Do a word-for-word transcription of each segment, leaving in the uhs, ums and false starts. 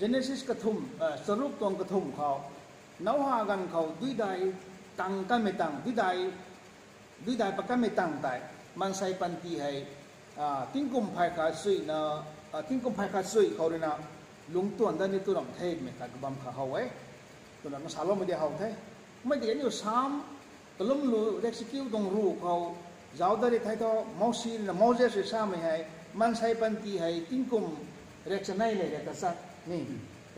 Genesis kathumh, charuk tuang kathumh khou, Noah ganv khou duidai tang kanmei tang, duidai, duidai pat kanmei tang tei, maansei panty hei, tingkum phay khat chuina, tingkum phay khat chui khou ruina, lungc tuan dat ni tu ram themei khat kabam kha how e. Twna masaloumei di how the. Mei tiki aniu Sam, kalumlu reksakiu tuang ruh khou, zauc dat ri thei thu, Mosi ruina Moses rui samei hei, maansei panty hei tingkum rekchanei lev rek tachat ni,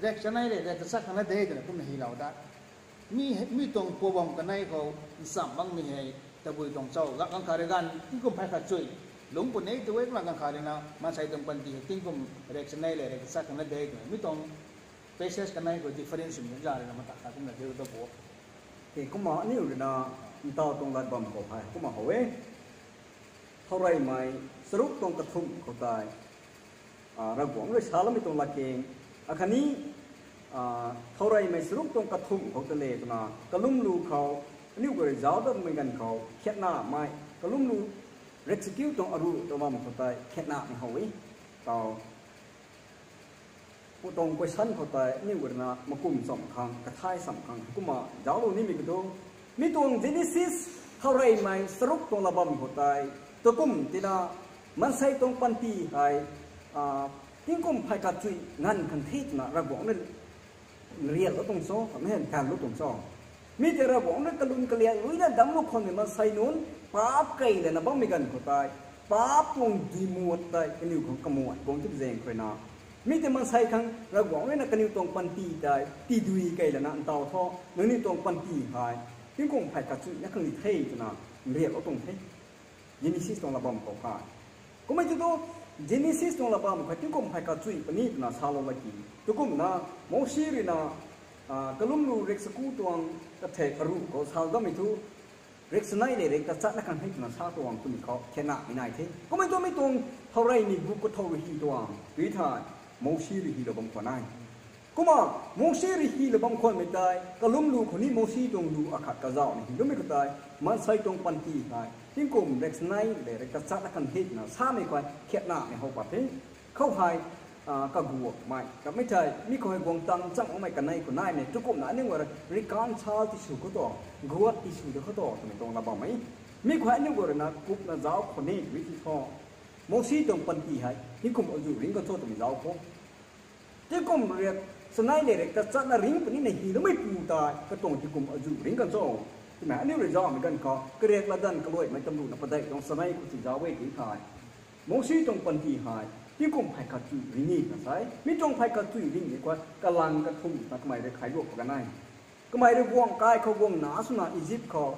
rekchanei lev rek tachat khang na de twna kumna hylou da. Mi, mi tuang pua bam kanei khou, nchamh makmei hei, tabui tuang cho, ganv khat rui ganv tingkum phay khat chui, lungc puni tu e kumna ganv khat ruina maansei tuang panty hei tingkum rekchanei lev rek tachat khang na de twna mi tuang passage kanei khou difference swmei za ruina mata khat kumna de ta bo. Tei kumna aniu ruina, ntaw tuang lat bam khou hei kumna how e. Thaureymei charuk tuang kathumh khou tei, Ravguangc rui saloumei tuang latkaeng, akhatni, thaureymei charuk tuang kathumh khou ta le twna kalumlu khou, aniu guay rui zauc datmei ganv khou khiatnamei, kalumlu reksakiu tuang aruh tuang bam khou tei khiatnamei how e. Taw, pu tuang question khou tei aniu guay ruina makum cham khang, kathai cham khang kumna zauclou nimei kiu thu, mi tuang Genesis thaureymei charuk tuang lat bam khou tei, tukum tina, maansei tuang panty hei, tingkum phay khat chui nganv khang the twna Ravguangc rui nriatlou tuang cho, kamei hei ntanlou tuang cho. Mi tei Ravguangc rui kalun kaliak ruina damclou khwanmei maansei nunc, paap key lana bammei ganv khou tei, paap tuang dui muat tei kaniw khang kamuat guang tip zaeng khou ruina, mi tei maansei khang Ravguangc ruina kaniw tuang panty tei tidui key lana ntaw thu, nangniw tuang panty hei tingkum phay khat chuina khang ni the twna nriatlou tuang the. Genesis tuang lat bam khou kha. Kummei tu tu, Genesis tuang lat bam khou tingkum phay khat chui puni twna salou laki. Tukumna, Mosi ruina, kalumlu reksakiu tuang kathek aruh khou sa datmei thu, rekchanei lev rek tachatna khang the twna sa tuang twmei khou khiatnamei nai the. Kummei tu mi tuang thaureymei bu kathau rui hy tuang, tui thei, Mosi rui hylou bam khwan e. Kumna, Mosi rui hylou bam khwanmei tei, kalumlu khou ni Mosi tuang lu akhat kazauhna hyloumei khou tei, maansei tuang panty hei tingkum rekchanei lev rek tachatna khang the twna samei khou khiatnamei how pat the. Khou hei, kaguakmei kamei tei mi khou hei guang tang cham makmei kanei khou naimei, tukumna aniu guay rui reconcile tisw khou tu, guat tisw de khou tu twmei tuang lat bam e. Mi khou hei aniu guay ruina kumna zauc khou ni tui ti thu, Mosi tuang panty hei tingkum azuh ringc kan cho twmei zauc khou, tingkum rekchanei lev rek tachatna ringc puni na hyloumeipu tei katuang tingkum azuh ringc kan cho, twmei aniu rui zaucmei ganv khou kariak latdanv kaluaimei tamruhna padeih tuang chanei khou si zauc e tui thei, Mosi tuang panty hei tingkum phay khat chui ringc e na sa e. Mi tuang phay khat chui ringcmei khou kalang kathumh ta kamei rui khailuak pa kan e. Kamei rui guangc kai khou guang na swna Izip khou,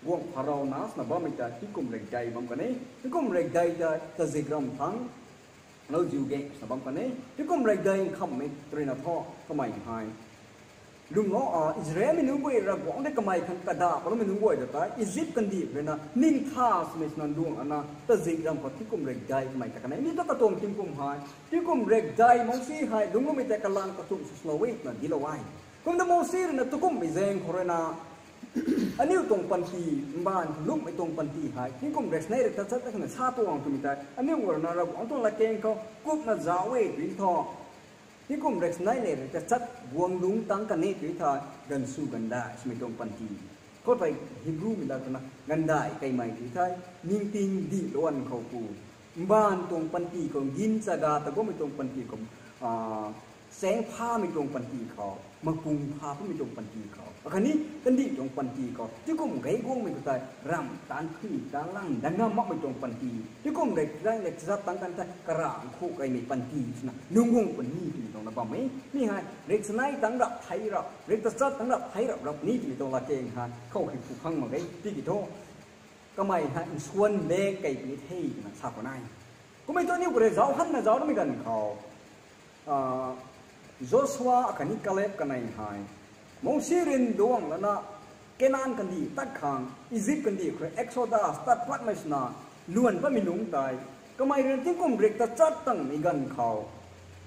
guangc Pharao na swna bammei ta tingkum rekdei bam kan e. Tingkum rekdei ta tazik ram thangc, lauziu gaeng swna bam kan e. Tingkum rekdei nkhamhmei ruina thu kamei hei, lwmlou, Israelmei nunc guay Ravguangc rui kamei khang kadahlou mei nunc guay ta tei Izip kandih ruina ningtha swmei swna luang lana tazik ram khou tingkum rekdei kamei ta kan e. Mi ta katuang tingkum hei, tingkum rekdei Mosi hei lungcloumei tei kalang kathumh sw swlou e twna dilou e. Kumna Mosi ruina tukumhmei zaeng khou ruina, aniu tuang panty, mbaanv khou lungcmei tuang panty hei tingkum rekchanei rui tachat ta khang sa tuang twmei tei aniu guay ruina Ravguangc tuang latkaeng khou kumna zauc e tui thu, tingkum rekchanei lev rui tachat guang lungc tang kan e tui thei, ganvsw gandai swmei tuang panty, khou tei Hebrewmei lat twna gandai kaimei tui thei, ningting dih luan khou pu, mbaanv tuang panty khou, gin chaga ta guangmei tuang panty khou, chaeng phamei tuang panty khou, mapung pha pamei tuang panty khou, akhatni kandih tuang panty khou tingkum gay guangmei khou tei ramh taanv khuni taanv lang dat ngam makmei tuang panty, tingkum rekchanei rui tachat tang kan thei karang khou kaimei panty swna lungc guang puni twmei tuang na bam e. Mi hei rekchanei tang rap thei rap, rek tachat tang rap thei rap rap ni twmei tuang latkaeng hei khou hei phu khang mak ge tiki thu, kamei hei nsuan bek kei puni the twna sa khwan e. Kummei thu aniu khou rui zauc hanna zauc namei ganv khou, Joshua akhatni Kaleb kanei hei, Mosi rui nduang lana, Kanan kandih tat khang, Izip kandih khou rui Exodus tat patmei swna, luan patmei nungc tei, kamei rui tingkum rek tachat tangmei ganv khou,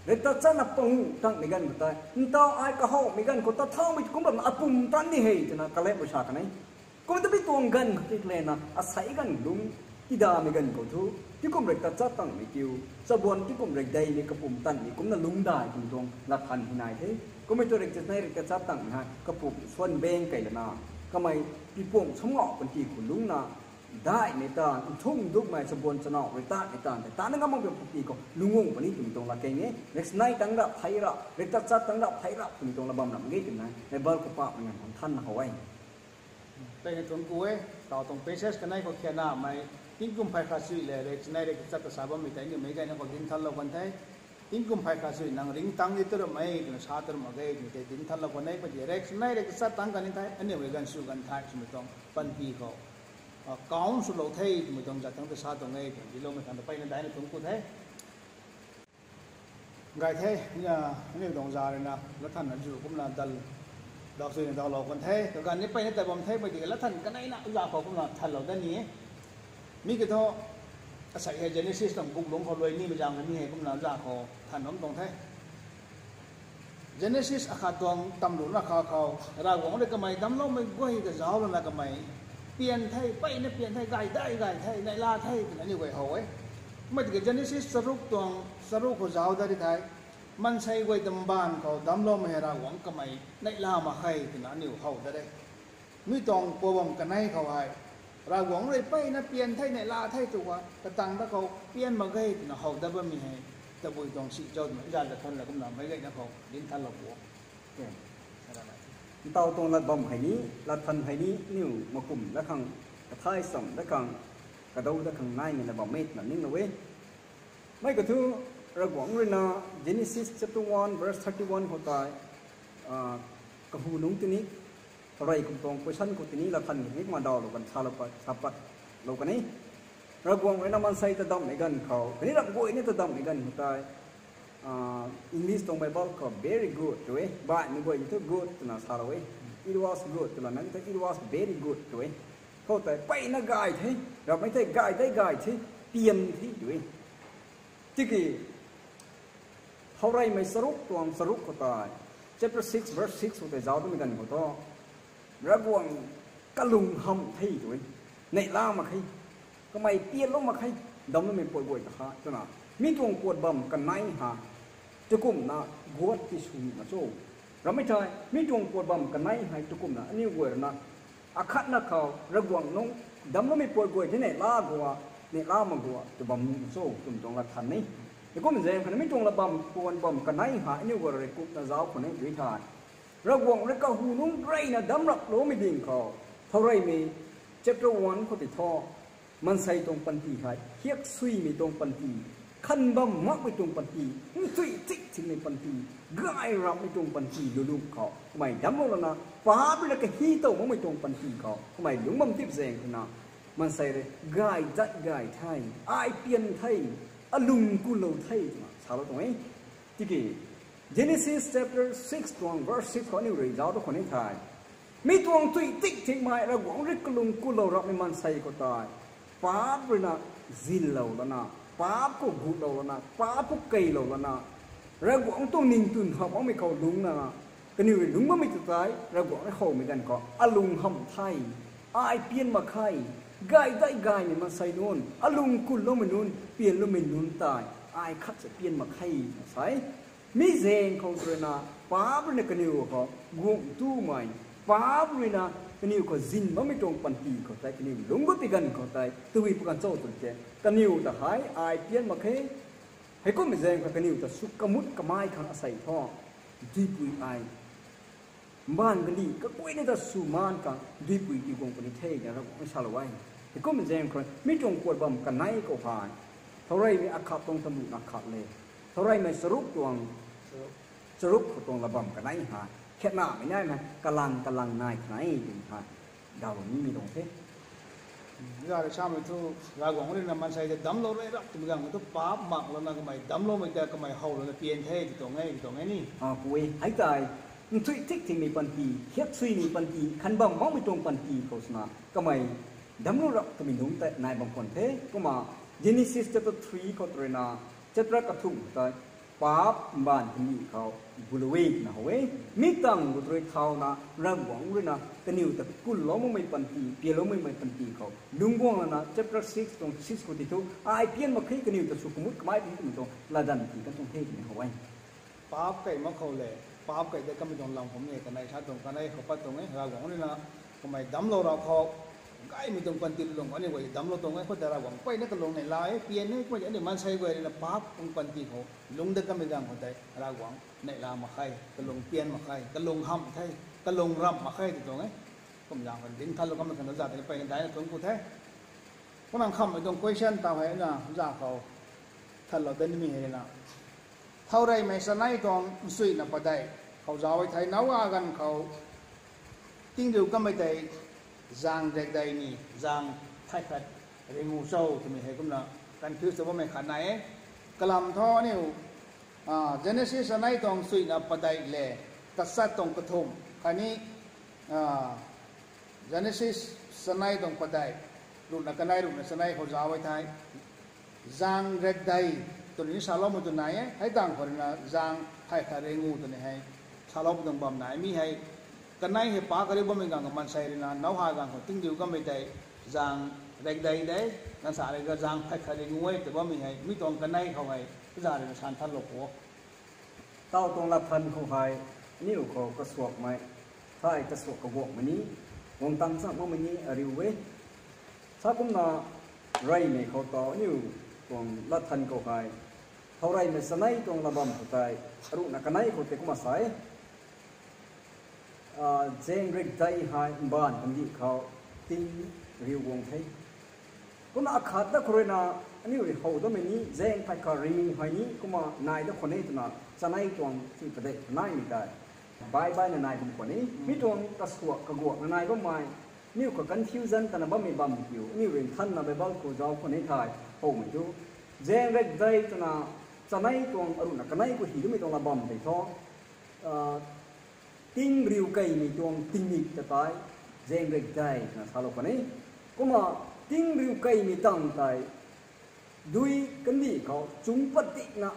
rek tachatna panguh tangmei ganv khou tei, ntaw ai kahowmei ganv khou ta thaumei kum bamna apum tan ni he twna Kaleb rui sa kan e. Kum tabui tuang ganv khou ti kalena asei ganv lungc Tidamei ganv khou thu, tingkum rui tat chat tangmei kiu, chabuan tingkum rui deimei kapum tanmei kumna lungcdai twmei tuang lat than hei nai the. Kummei tu rui chanei rui tat chat tangmei hei kapum suan beng kei lana, kamei pipuang sumngauh panty khou lungcna, daihmei tan, nthung dukmei chabuan chana rui tatmei tan tei, tatna ngam mak bam panty khou lungc guang puni twmei tuang lat keng e. Rui chanei tang rap thei rap, rui tat chat tang rap thei rap twmei tuang lat bam ram ge twmei hei Bible khou pahmei nganv khou than how e. Mpeyna tuang ku e, taw tuang passage kanei khou khianamei, tingkum phay khat sui le, rui chanei rui tat chat ta sa bammei tei aniu meic gayna khou dinc thanlou kan the. Tingkum phay khat sui nang ringctang di tu ramei, twna sa tu ram mak ge, twmei tei dinc thanlou kan e, pati rui chanei rui tat chat tang kan ni the, aniu mei ganv sw kan the, swmei tuang panty khou, ah, count swlou the, twmei tuang zat tang ta sa tuang e, twna diloumei khang ta mpeyna daihna tuang ku the. Gay the, aniu tuang za ruina, lat than azuh kumna dal, dau suina daulou kan the, kaganv ni mpeyna ta bam the, pati lat than kaneina za khou kumna thanlou dat ni e. Mi kiu thu, asei hei Genesis tuang book lungc khou luai nimei zaeng mi hei kumna za khou than bam tuang the. Genesis akhat tuang tamluna kha khou, Ravguangc rui kamei damcloumei guay ta zauc lana kamei pian the, mpeyna pian the, gay dai gay the, neihla the, twna aniu guay how e. Kumna tiki Genesis charuk tuang, charuk khou zauc dat ri thei, maansei guay ta mbaanv khou damcloumei hei Ravguangc kamei neihla mak khe twna aniu how dat e. Mi tuang puat bam kanei khou hei, Ravguangc rui mpeyna pian the, neihla the tw a, katang ta khou pian mak ge twna how dat bammei hei, tabui tuang si cho twna zat lat than la kumna meic gayna khou dinc thanlou pu. Ntaw tuang lat bam hei ni, lat than hei ni, aniu makum dat khang, kathai cham dat khang, kadau dat khang naimei lat bam e twna ninglou e. Mei kathu, Ravguangc ruina Genesis chapter one verse thirty-one khou tei, ah, kahu nungc tini, rey kum tuang question khou tini lat than hei ni kumna dawlou kan, salou pat, sa patlou kan e. Ravguangc ruina maansei ta damhmei ganv khou, khatni ramh guayna ta damhmei ganv khou tei, ah, English tuang Bible khou very good tw e, baihmei guay thu good twna salou e. It was good twlana, it was very good tw e. Khou tei mpeyna gay the, ramhmei thei gay dai gay the, pian the tw e. Tiki, Thaureymei charuk tuang charuk khou tei, chapter six verse six khou tei zauc damei ganv khou thu, Ravguangc kalung hamh the tw e, neihla mak khe, kamei pianlou mak khe, damcloumei puat guay ta ha twna, mi tuang puat bam kanei hei, tukumna guat ti sw ni ma cho. Ramhmei thei, mi tuang puat bam kanei hei tukumna aniu guay ruina, akhatna khou Ravguangc nunc, damcloumei puat guay tei neihla gua, neihla mak gua tw bam ni cho twmei tuang lat than e. Heikum zaeng khou na mi tuang lat bam, puat bam kanei hei aniu guay rui kumna zauc khou ni tw thei, Ravguangc rui kahu nungc reyna damc raploumei ding khou, Thaureymei chapter one khou tei thu, maansei tuang panty hei hiaksuimei tuang panty, khan bam makmei tuang panty, nthuih tik thingmei panty, gay rapmei tuang panty lulung khou kamei damclou lana, paap ruina kahi tow makmei tuang panty khou kamei lungc bam tip zaeng khou na, maansei rui gay dat gay the, ai pian the, alung kulou the twna salou tuang e. Tiki, Genesis chapter six tuang verse six khou aniu rui zauc tu khou ni thei, mi tuang nthuih tik thingmei Ravguangc rui kalung kulou rapmei maansei khou tei, paap ruina zinlou lana, paap khou gutlou lana, paap khou keylou lana, Ravguangc tuang ningtwn hamh makmei khou lungcna, kaniw rui lungc bammei ta tei Ravguangc rui howmei ganv khou alung hamh the, ai pian mak khe, gay dai gaymei maansei nunc, alung kunloumei nunc, pianloumei nunc tei ai khat sa pian mak khe na sa e. Mi zaeng khou ruina, paap ruina kaniw khou guang tumei, paap ruina kaniw khou zin bammei tuang panty khou tei kaniw lungc gut ti ganv khou tei tabui pakan cho tw the, kaniw ta hei ai pian mak khe. Heikummei zaeng khou kaniw ta sw kamut kamei khang asei thu, duipui ai mbaanv kandih kakuayna ta sw maan khang duipui ti guang puni the na Ravguangc salou e. Heikum zaeng khou mi tuang puat bam kanei khou hei, Thaureymei akhat tuang tamluna khat le, Thaureymei charuk tuang, charuk khou tuang lat bam kanei hei khatnamei naimei kalang kalang nai kanei twmei hei dawlou nimei tuang the. Zari samei thu, Ravguangc ruina maansei ta damclou rey rap twmei ganv khou thu paap mak lana kamei damcloumei ta kamei how lana pian the tw tuang e, tw tuang e ni. Apui, hei tei, nthuih tik thingmei panty, hiaksuimei panty, khan bam makmei tuang panty khou swna kamei damclou rap twmei nunc tei nai bam khwan the. Kumna Genesis chapter three khou ruina, chapter kathumh khou tei Paap mbaanv kandih khou bulou e twna how e. Mi tangv khou rui thauna Ravguangc ruina kaniw ta kunlou makmei panty, pianlou makmei panty khou lungc guang lana chapter six tuang six khou tei thu, ai pian mak khe, kaniw ta sw kamut kamei puni twmei tuang latdanv ti kan tuang the twmei how e. Paap kei mak khou le, paap kei de kamei tuang lam khou mi e, kanei sa tuang kanei khou pat tuang e, Ravguangc ruina kamei damclou rau khou, gaymei tuang panty lung aniu guay damclou tuang e, khou ta Ravguangc peyna kalung neihla e, pian e, kummei aniu maansei guay ruina paap tuang panty khou lungc dat kamei ganv khou tei Ravguangc neihla mak khe, kalung pian mak khe, kalung hamh the, kalung ramh mak khe tw tuang e. Kum zaeng khou dinc thanlou kamei khang ta za tei peyna daina thuanc ku the. Kumna khamhmei tuang question taw hei na za khou thanlou dat nimei hei na, thaureymei chanei tuang nchuina padeih khou zauc e thei, Noa ganv khou tingriu kamei tei zaeng rekdei ni zaeng phay khat ringu cho twmei hei kumna confuse ta bammei khat nai e. Kalam thu aniu Genesis chanei tuang nchuina padeih le tachat tuang kathumh khatni Genesis chanei tuang padeih ruhna kanei ruhna chanei khou zauc e thei, zaeng rekdei twni saloumei tw nai e, hei tangv khou ruina zaeng phay khat ringu twni hei saloumei tuang bam nai. Mi hei kanei hei paap kariu bammei ganv khou maansei ruina Noa ganv khou tingriu kamei tei zaeng rekdei de, ganv sa rui zaeng phay khat ringu e tw bammei hei mi tuang kanei khou hei za ruina san thanlou pu o. Taw tuang latthan khou hei aniu khou kasuakmei, thei kasuak kaguangmei ni, guang tang chang makmei ni ariu e. Sa kumna reymei khou taw aniu tuang latthan khou hei thaureymei chanei tuang latbam khou tei, aruhna kanei khou tei kumna sa e, zaeng rekdei hei mbaanv kandih khou tingriu guang the. Kumna akhat ta khou ruina aniu rui how damei ni zaeng phay khat ringu hei ni kumna nai dat khwan e twna chanei tuang nchuina padeih naimei tei bai baina nai bam khwan e. Mi tuang kasuak kaguangna nai bammei, aniu khou confusion tana bammei bam kiu, aniu rui nthanna Bible khou zauc khwan e thei howmei thu, zaeng rekdei twna chanei tuang aruhna kanei khou hy damei tuang latbam tei thu, tingriu keymei tuang tingmik ta tei zaeng rekdei twna salou khwan e. Kumna tingriu keymei tangv tei dui kandih khou chungc padikna,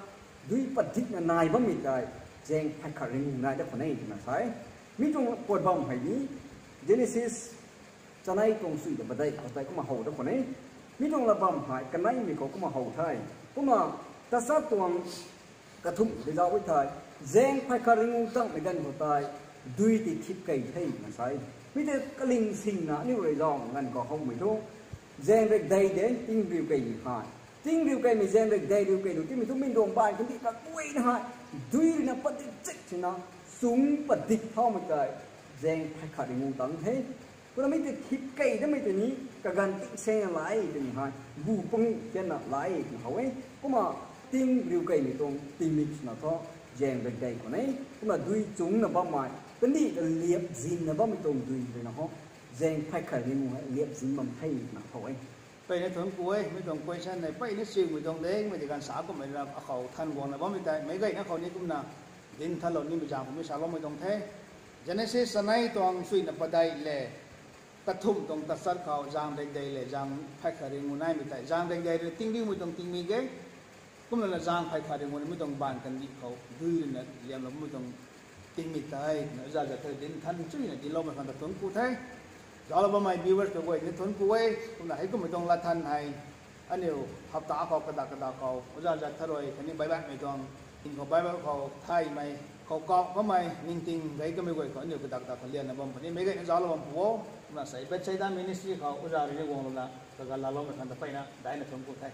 dui padikna nai bammei tei zaeng phay khat ringu nai dat khwan e twna sa e. Mi tuang pat bam hei ni Genesis chanei tuang nchuina padeih khou tei kumna how dat khwan e. Mi tuang latbam hei kaneimei khou kumna how the. Kumna tachat tuang kathumh khou tei zauc e thei, zaeng phay khat ringu tangmei ganv khou tei dui tei thip key the twna sa e. Mi tei kaling singna aniu rui zauc ganv khou howmei thu, zaeng rekdei de tingriu keymei hei, tingriu keymei zaeng rekdei riu key lu timei thu mi tuang mbaanv kandih kaguayna hei dui ruina padik chik sina chungc padik thaumei tei zaeng phay khat ringu tang the. Kumna mi tei thip key damei tei ni kaganv tingsaengna lai twmei hei bu panguh tianna lai twna how e. Kumna tingriu keymei tuang tingmik swna thu zaeng rekdei khwan e. Kumna dui chungcna bammei kandih ta liapzinna bammei tuang dui ruina ho zaeng phay khat ringu hei liapzin bam the twna how e. Peyna thuanc ku e, mi tuang question hei peyna chiumei tuang dengmei tei ganv sa kummei ruina akhou than guangna bammei tei meic gayna khou ni kumna dinc thanlou nimei zaeng khou mi saloumei tuang the. Genesis chanei tuang nchuina padeih le kathumh tuang tachat khou zaeng rekdei le zaeng phay khat ringu naimei tei zaeng rekdei rui tingriumei tuang tingmik e. Kumlana zaeng phay khat ringu nimei tuang mbaanv kandih khou dui ruina liamlou bammei tuang tingmik tei twna za za tha dinc than chuina dincloumei khang ta thuanc ku the. Zauclou bammei viewers kaguay ni thuanc ku e. Kumna hei kummei tuang latthan hei aniu hapta khou kadak kadak khou oja zat tharui khatni baihbaihmei tuang tingkhou Bible khou thaymei khou kauh kamei ningting gei kamei guay khou aniu kadak kadak khou lianna bam puni meic gayna zauclou bam pu o. Kumna sei Bethsaida Ministry khou oja rui ni guanglouna kaganv laaloumei khang ta peyna daina thuanc ku the.